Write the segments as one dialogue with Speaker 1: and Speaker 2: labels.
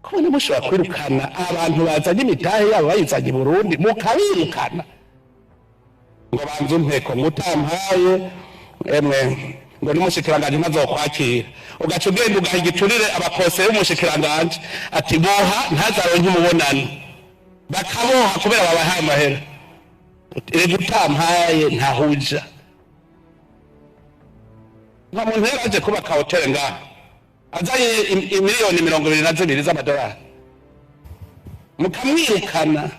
Speaker 1: Kubona mushobora kwirukana abantu bazanye imitahe yabo bayizanye i Burundi mukabirukana ngo banze inteko mutampaye emwe ngo n'umushikiranganji ntazokwakira, ugaca ugenda ugaha igiturire abakoseye b'umushikiranganji ati boha ntazaronke umubonano, bakaboha kubera babahaye amahera. Erega utampaye ntahuja. Nta muntu yari aje kubaka hoteli ngaha azanye imiliyoni 22 z'amadolari, mukamwirukana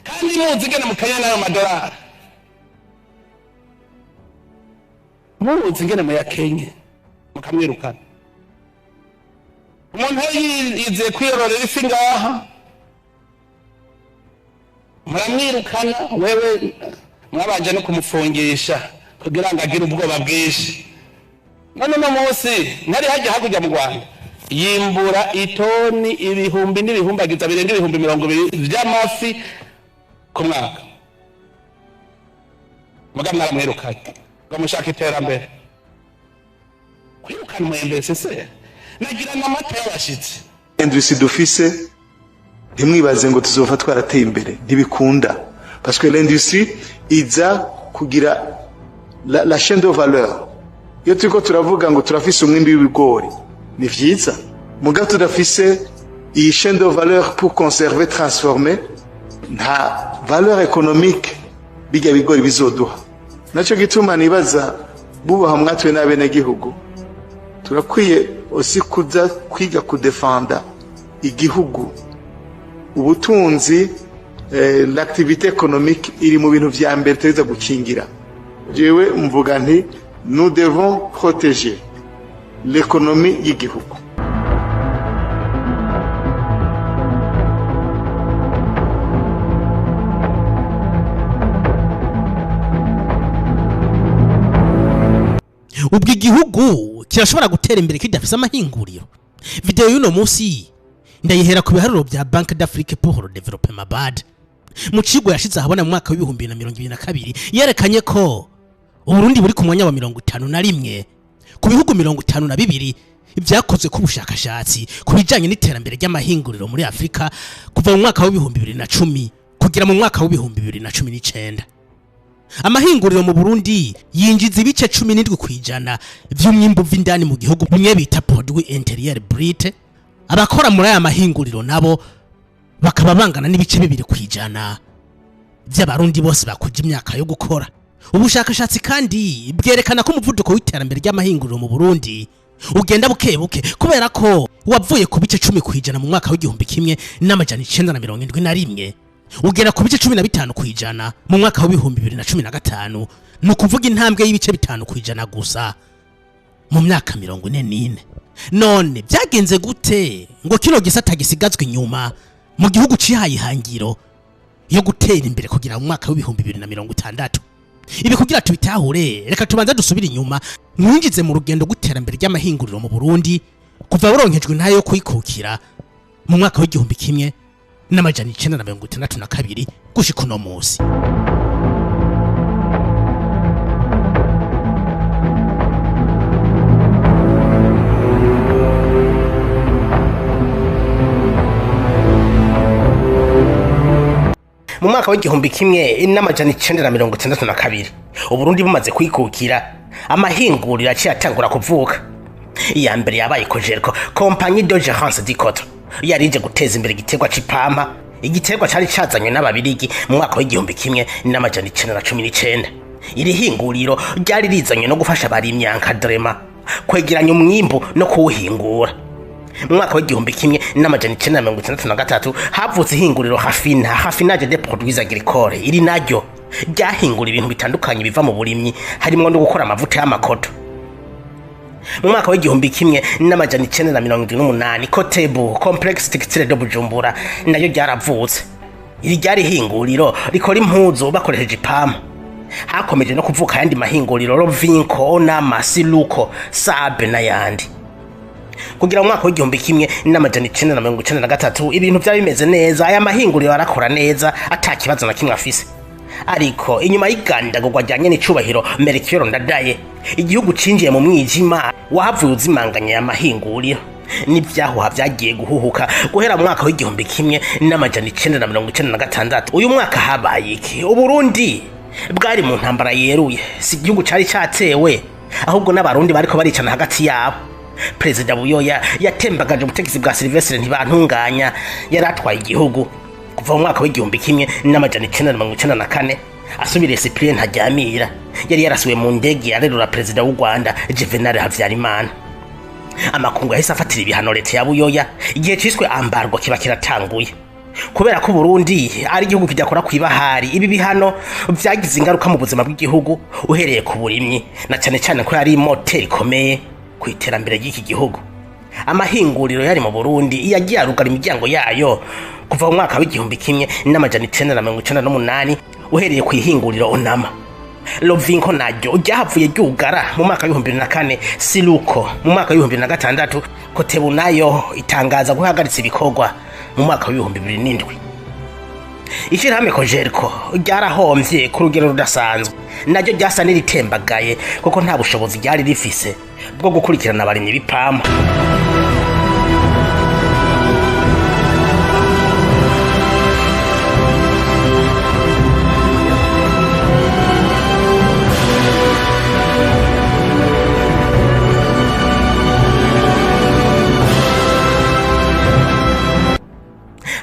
Speaker 1: kandi muzi ingene mukanya n'ayo madolari, muzi ingene muyakenye, mukamwirukana. Umuntu yizeye kwiyororera ifi ngaha muramwirukana, wewe mwabanje no kumufungisha kugira ngo agire ubwoba bwinshi. None no munsi nari hajya hakurya mu Rwanda yimbura itoni ibihumbi n'ibihumbagiza birenga 20,000 vy'amafi ku mwaka. Muga mwaramwirukanye ngo mushaka iterambere. Kwirukana umwembese nagira n'amata y'abashitsi.
Speaker 2: Industrie dufise ntimwibaze ngo tuzova twarateye imbere, ntibikunda, parce que l'industrie iza kugira la chaîne de valeur. Iyo turiko turavuga ngo turafise umwimbi w'ibigori ni vyiza, muga tudafise iyi chaîne de valeur pour conserver, transformer, nta valeur économique bijya bigori bizoduha. Naco gituma nibaza bubaha mwatwe n'abenegihugu, turakwiye aussi kuza kwiga kudefenda igihugu, ubutunzi, l'activité économique iri mu bintu vya mbere tuza gukingira. Jewe mvuga nti nous devons protéger l'économie y'igihugu.
Speaker 3: Ubwo igihugu kirashobora gutera imbere kidafise amahinguriro. Video y'uno munsi ndayihera ku biharuro bya Banque d'Afrique pour le Développement BAD. Mu cigwa yashize ahabona mu mwaka w'2022 yerekanye ko Uburundi buri ku mwanya wa 51 ku bihugu 52 vyakozwe ku bushakashatsi ku bijanye n'iterambere ry'amahinguriro muri Afrika kuva mu mwaka w'2010 kugera mu mwaka w'2019. Amahinguriro mu Burundi yinjiza ibice 17% vy'umwimbu w'indani mu gihugu, bimwe bita produit intérieur brut. Abakora muri aya mahinguriro nabo bakaba bangana n'ibice 2% vy'abarundi bose bakuje imyaka yo gukora. Ubushakashatsi kandi bwerekana ko umuvuduko w'iterambere ry'amahinguriro mu Burundi ugenda buke buke, kubera ko wavuye ku bice 10% mu mwaka w'1971 ugera ku bice 15% mu mwaka w'2015, ni ukuvuga intambwe y'ibice 5% gusa mu myaka 44. None byagenze gute ngo kino gisata gisigazwe inyuma mu gihugu cihaye ihangiro yo gutera imbere kugira mu mwaka w'2060? Ibi kugira tubitahure, reka tubanza dusubire inyuma mwinjize mu rugendo gutera imbere ry'amahinguriro mu Burundi kuva buronkejwe ntayo yo kwikukira mu mwaka w'1962 gushika uno munsi. Mu mwaka w'1962 Uburundi bumaze kwikukira, amahinguriro aciye atangura kuvuka. Iya mbere yabaye Cogerco, Compagnie de Gérance du Coton, yari ije guteza imbere igiterwa c'ipampa, igiterwa cari cazanywe n'ababirigi mu mwaka w'1919. Iri hinguriro ryari rizanywe no gufasha abarimyi encadrement, kwegeranya umwimbu no kuwuhingura. Mu mwaka w'1963 havutse ihinguriro Rafina, Raffinage des produits agricoles. Iri naryo ryahingura ibintu bitandukanye biva mu burimyi, harimwo no gukora amavuta y'amakoto. Mu mwaka w'1978 Cotebu, Complexe Textile de Bujumbura, nayo ryaravutse. Iri ryari ihinguriro rikora impuzu bakoresheje ipampa. Hakomeje no kuvuka ayandi mahinguriro Rovinco, Onama, Siluko, Sabe n'ayandi. Kugira mu mwaka w'1993 ibintu byari bimeze neza, aya mahinguriro arakora neza ata kibazo na kimwe afise. Ariko inyuma y'igandagurwa rya nyen'icubahiro Melchior Ndadaye, igihugu cinjiye mu mwijima wahavuye uzimanganya amahinguriro n'ivyahuha vyagiye guhuhuka guhera mu mwaka w'1996. Uyu mwaka habaye iki? Uburundi bwari mu ntambara yeruye. Si igihugu cari catewe, ahubwo n'abarundi bariko baricana hagati yabo. Perezida Buyoya yatembagaje ubutegetsi bwa Silvestre Ntibantunganya yari atwaye igihugu kuva mu mwaka w'1994, asubiriye Cyprien Ntaryamira yari yarasuwe mu ndege yarerura perezida w'u Rwanda Juvenal Habyarimana. Amakungu yahise afatira ibihano leta ya Buyoya, igihe ciswe embargo kiba kiratanguye. Kubera ko Burundi ari igihugu kidakora kw'ibahari, ibi bihano vyagize ingaruka mu buzima bw'igihugu, uhereye ku burimyi, na cane cane ko yari moteri ikomeye ku iterambere ry'iki gihugu. Amahinguriro yari mu Burundi yagiye arugara imiryango yayo kuva mu mwaka w'1998, uhereye ku ihinguriro Onama. Lovinko naryo ryahavuye ryugara mu mwaka w'2004, Siluko mu mwaka w'2006, Kotebu nayo itangaza guhagaritsa ibikorwa mu mwaka w'2007. Ishirahamwe Cogerco ryarahomvye ku rugero rudasanzwe, naryo ryasa n'iritembagaye kuko nta bushobozi ryari rifise bwo gukurikirana abarimyi b'ipampa.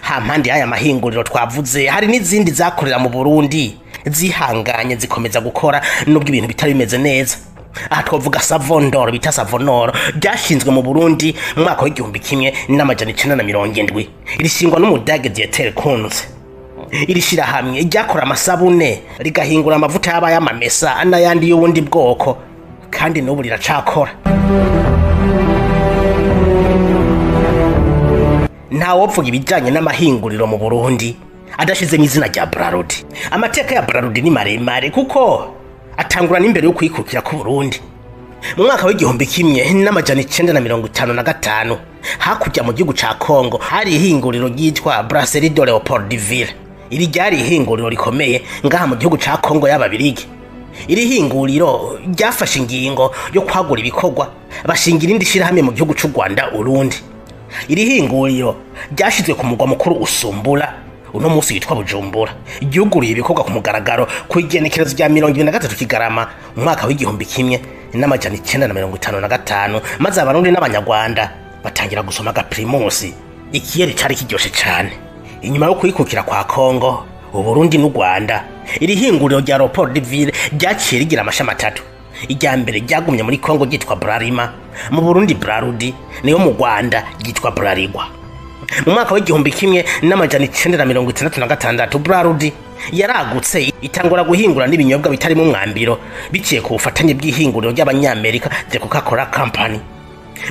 Speaker 3: Hampande y'aya mahinguriro twavuze, hari n'izindi zakorera mu Burundi zihanganye zikomeza gukora nubwo ibintu bitari bimeze neza. Aha twavuga Savondoro bita Savonoro, ryashinzwe mu Burundi mu mwaka w'1970, rishingwa n'umudage Dieter Kunze. Iri shirahamwe ryakora amasabune, rigahingura amavuta y'abayamamesa n'ayandi y'ubundi bwoko, kandi n'ubu riracakora. Ntawopfuga ibijyanye n'amahinguriro mu Burundi adashizemo izina rya Brarudi. Amateka ya Brarudi ni maremare kuko atangura n'imbere yo kwikukira ku Burundi. Mu mwaka w'1955, hakurya mu gihugu ca Congo hari ihinguriro ryitwa Brasserie de Leopoldville. Iri ryari ihinguriro rikomeye ngaha mu gihugu ca Congo y'Ababirigi. Iri hinguriro ryafashe ingingo yo kwagura ibikorwa, bashingira irindi shirahamwe mu gihugu c'u Rwanda Urundi. Iri hinguriro ryashizwe ku mugwa mukuru Usumbura, uno munsi witwa Bujumbura. Ryuguruye ibikorwa ku mugaragaro ku igenekerezo rya 23 Kigarama mu mwaka w'1955, maze abarundi n'abanyarwanda batangira gusoma aga Primus. Ikiyeri cari kiryoshe cane. Inyuma yo kwikukira kwa Congo, Uburundi n'u Rwanda, iri hinguriro rya Leopoldville ryaciye rigira amashami atatu. Irya mbere ryagumye muri Congo ryitwa Brarima, mu Burundi Brarudi, niyo mu Rwanda ryitwa Brarigwa. Mu mwaka w'1966 Brarudi yaragutse, itangura guhingura n'ibinyobwa bitarimo umwambiro, biciye ku bufatanye bw'ihinguriro ry'abanyamerika The Coca-Cola Company.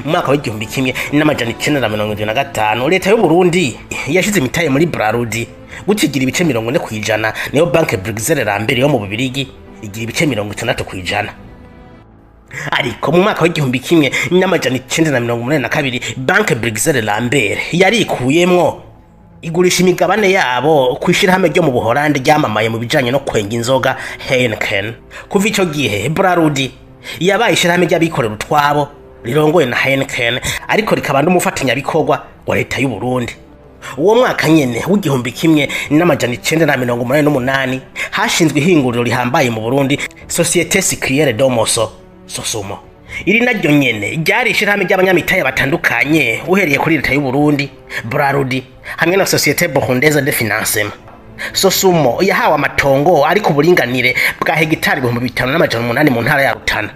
Speaker 3: Mu mwaka w'1975 leta y'u Burundi yashize imitahe muri Brarudi, gutyo igira ibice 40%, niyo Banque Bruxelles Lambert yo mu Bubirigi igira ibice 60%. Ariko mu mwaka w'1982 Banque Bruxelles Lambert yarikuyemwo, igurisha imigabane yabo ku ishirahamwe ryo mu Buholandi ryamamaye mu bijanye no kwenga inzoga, Heineken. Kuva ico gihe Brarudi yabaye ishirahamwe ry'abikorera utwabo rirongoye na Heineken, ariko rikaba n'umufatanyabikorwa wa leta y'u Burundi. Uwo mwaka nyene w'1988 hashinzwe ihinguriro rihambaye mu Burundi, Société Sucrière Domoso, Sosumo. Iri naryo nyene ryari ishirahamwe ry'abanyamitahe batandukanye, uhereye kuri leta y'u Burundi, Brarudi hamwe na Société Burundaise de Financement. Sosumo yahawe amatongo ari ku buringanire bwa hegitari 5800 mu ntara ya Rutana.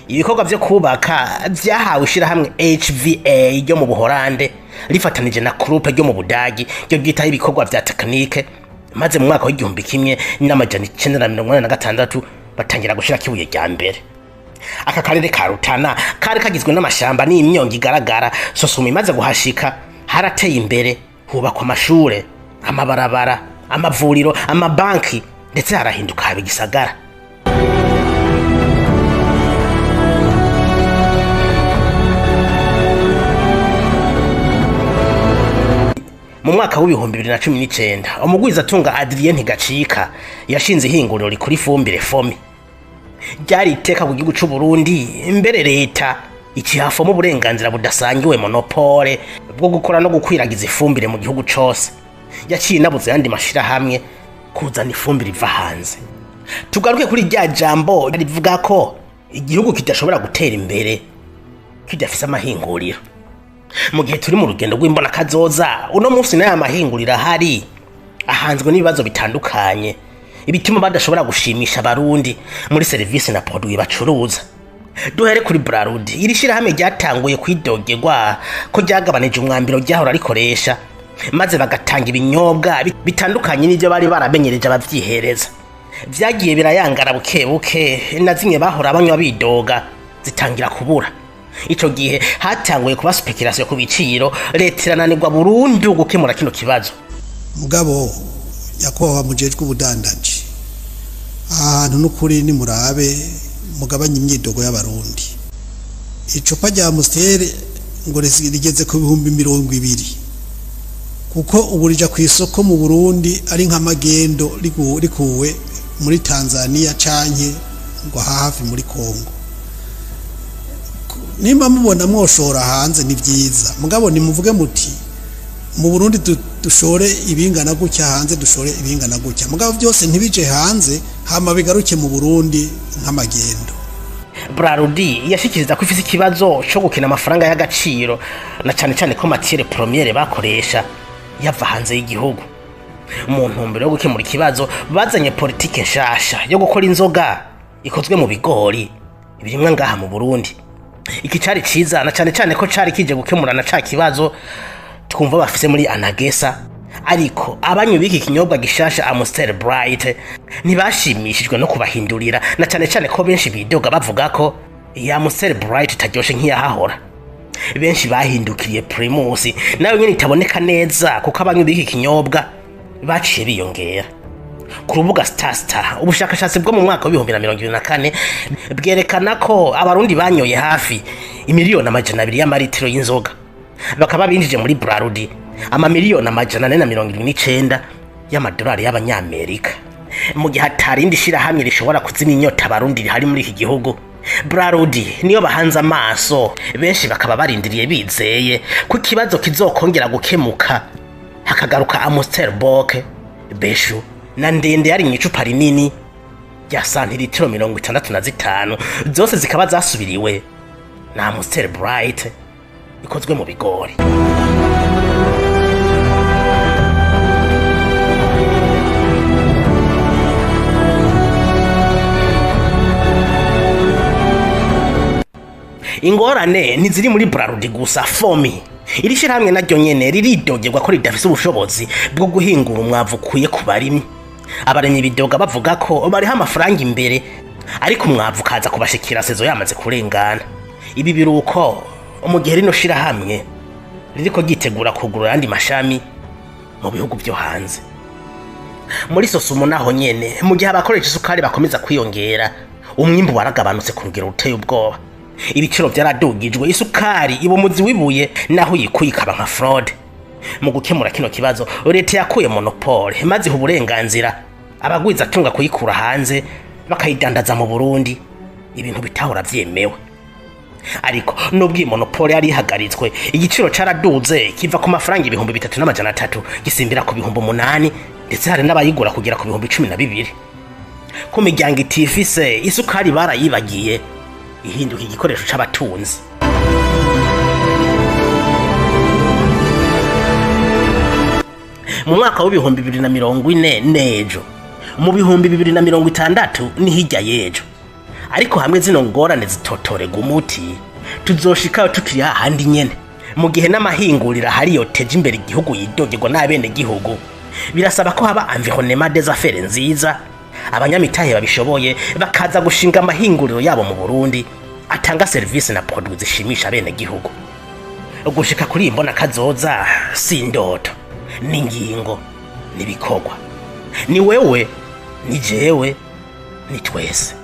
Speaker 3: Ibikorwa vyo kubaka vyahawe ishirahamwe HVA ryo mu Buholande rifatanije na Krupp ryo mu Budagi ryo ryitaho ibikorwa vya tekinike, maze mu mwaka w'1986 batangira gushirako ibuye rya mbere. Aka karere ka Rutana kari kagizwe n'amashamba n'imyongo igaragara. Sosumo imaze guhashika harateye imbere, hubakwa amashure, amabarabara, amavuriro, amabanki, ndetse harahinduka haba igisagara. Mu mwaka w'2019, umugwizatunga Adrien Ntigacika yashinze ihinguriro rikora ifumbire FOMI. Ryari iteka ku gihugu c'u Burundi, mbere leta ikihafoma uburenganzira budasangiwe, monopole, bwo gukora no gukwiragiza ifumbire mu gihugu cose. Yaciye inabuze ayandi mashirahamwe kuzana ifumbire iva hanze. Tugaruke kuri rya jambo rivuga ko igihugu kidashobora gutera imbere kidafise amahinguriro. Mu gihe turi mu rugendo rw'imbonakazoza uno munsi, n'aya mahinguriro ahari ahanzwe n'ibibazo bitandukanye, ibituma badashobora gushimisha Abarundi muri serivisi na produit bacuruza. Duhere kuri Brarudi. Iri shirahamwe ryatanguye kwidogerwa ko ryagabanije umwambiro ryahora rikoresha, maze bagatanga ibinyobwa bitandukanye n'ibyo bari baramenyereje abavyihereza. Vyagiye birayangara buke buke, na zimwe bahora banywa bidoga zitangira kubura. Ico gihe hatanguye kuba spéculation ku biciro, leta irananirwa burundu gukemura kino kibazo.
Speaker 4: Mugabo nyakubahwa mujejwe ubudandaji, ahantu n'ukuri nimurabe mugabanye imyidogo y'Abarundi. Icupa rya Amstel ngo rigeze ku 20,000, kuko ubu rija ku isoko mu Burundi ari nk'amagendo, rikuwe muri Tanzania canke ngo hafi muri Kongo. Nimba mubona mwoshora hanze ni byiza, mugabo nimuvuge muti mu Burundi dushore ibingana gutya, hanze dushore ibingana gutya, mugabo byose ntibije hanze hama bigaruke mu Burundi nk'amagendo.
Speaker 3: Brarudi yashikiriza ko ifise ikibazo co gukina amafaranga y'agaciro, na cane cane ko matière première bakoresha yava hanze y'igihugu. Mu ntumbero yo gukemura ikibazo, bazanye politike nshasha yo gukora inzoga ikozwe mu bigori birimwa ngaha mu Burundi. Iki cari ciza, na cane cane ko cari kije gukemura na ca kibazo twumva bafise muri ANAGESSA. Ariko abanywi b'iki kinyobwa gishasha Amstel Bright ntibashimishijwe no kubahindurira, na cane cane ko benshi bidoga bavuga ko iyi Amstel Bright itaryoshe nk'iyahahora. Benshi bahindukiriye Primus, nayo nyene itaboneka neza, kuko abanywi b'iki kinyobwa baciye biyongera. Ku rubuga Statista, ubushakashatsi bwo mu mwaka w'2024 bwerekana ko Abarundi banyoye hafi imiliyoni 200 y'amaritiro y'inzoga, bakaba binjije muri Brarudi amamiliyoni 479 y'amadolari y'Abanyamerika. Mu gihe atarindi shirahamwe rishobora kuzimya inyota Abarundi rihari muri iki gihugu, Brarudi niyo bahanze amaso. Benshi bakaba barindiriye bizeye ko ikibazo kizokongera gukemuka, hakagaruka Amstel Bock, Beshu na ndende yari mu icupa rinini rya santiritiro 65, zose zikaba zasubiriwe na Amstel Bright ikozwe mu bigori. Ingorane ntiziri muri Brarudi gusa. FOMI, iri shyirahamwe naryo nyene riridogerwa ko ridafise ubushobozi bwo guhingura umwavu ukwiye ku barimyi. Abarimyi bidoga bavuga ko bariho amafaranga imbere, ariko umwavu ukaza kubashikira saison yamaze kurengana. Ibi biruko mu gihe rino shirahamwe ririko ryitegura kugurura ayandi mashami mu bihugu vyo hanze. Muri SOSUMO naho nyene, mu gihe abakoresha isukari bakomeza kwiyongera, umwimbu waragabanutse ku rugero ruteye ubwoba. Ibiciro vyaradugijwe, isukari iba umuzi w'ibuye, naho uyikuye ikaba nka fraude. Mu gukemura kino kibazo, leta yakuye monopole, maze iha uburenganzira abagwizatunga kuyikura hanze bakayidandaza mu Burundi, ibintu bitahora vyemewe. Ariko nubwo iyi monopole yari ihagaritswe, igiciro caraduze, kiva ku mafaranga 3,300 gisimbira ku 8,000, ndetse hari n'abayigura kugera ku 12,000. Ku miryango itifise, isukari barayibagiye, ihinduka igikoresho c'abatunzi. Mu mwaka w'2040 nejo, mu 2060 ni hirya y'ejo, ariko hamwe zino ngorane zitotorega umuti, tuzoshikayo tukiri hahandi nyene. Mu gihe n'amahinguriro ahari yoteje imbere igihugu yidogerwa n'abene gihugu, birasaba ko haba environnement des affaires nziza, abanyamitahe babishoboye bakaza gushinga amahinguriro yabo mu Burundi atanga serivisi na produit zishimisha abene gihugu. Gushika kuri iyi mbona kazoza si indoto, ni ingingo n'ibikorwa. Ni wewe, ni jewe, ni twese.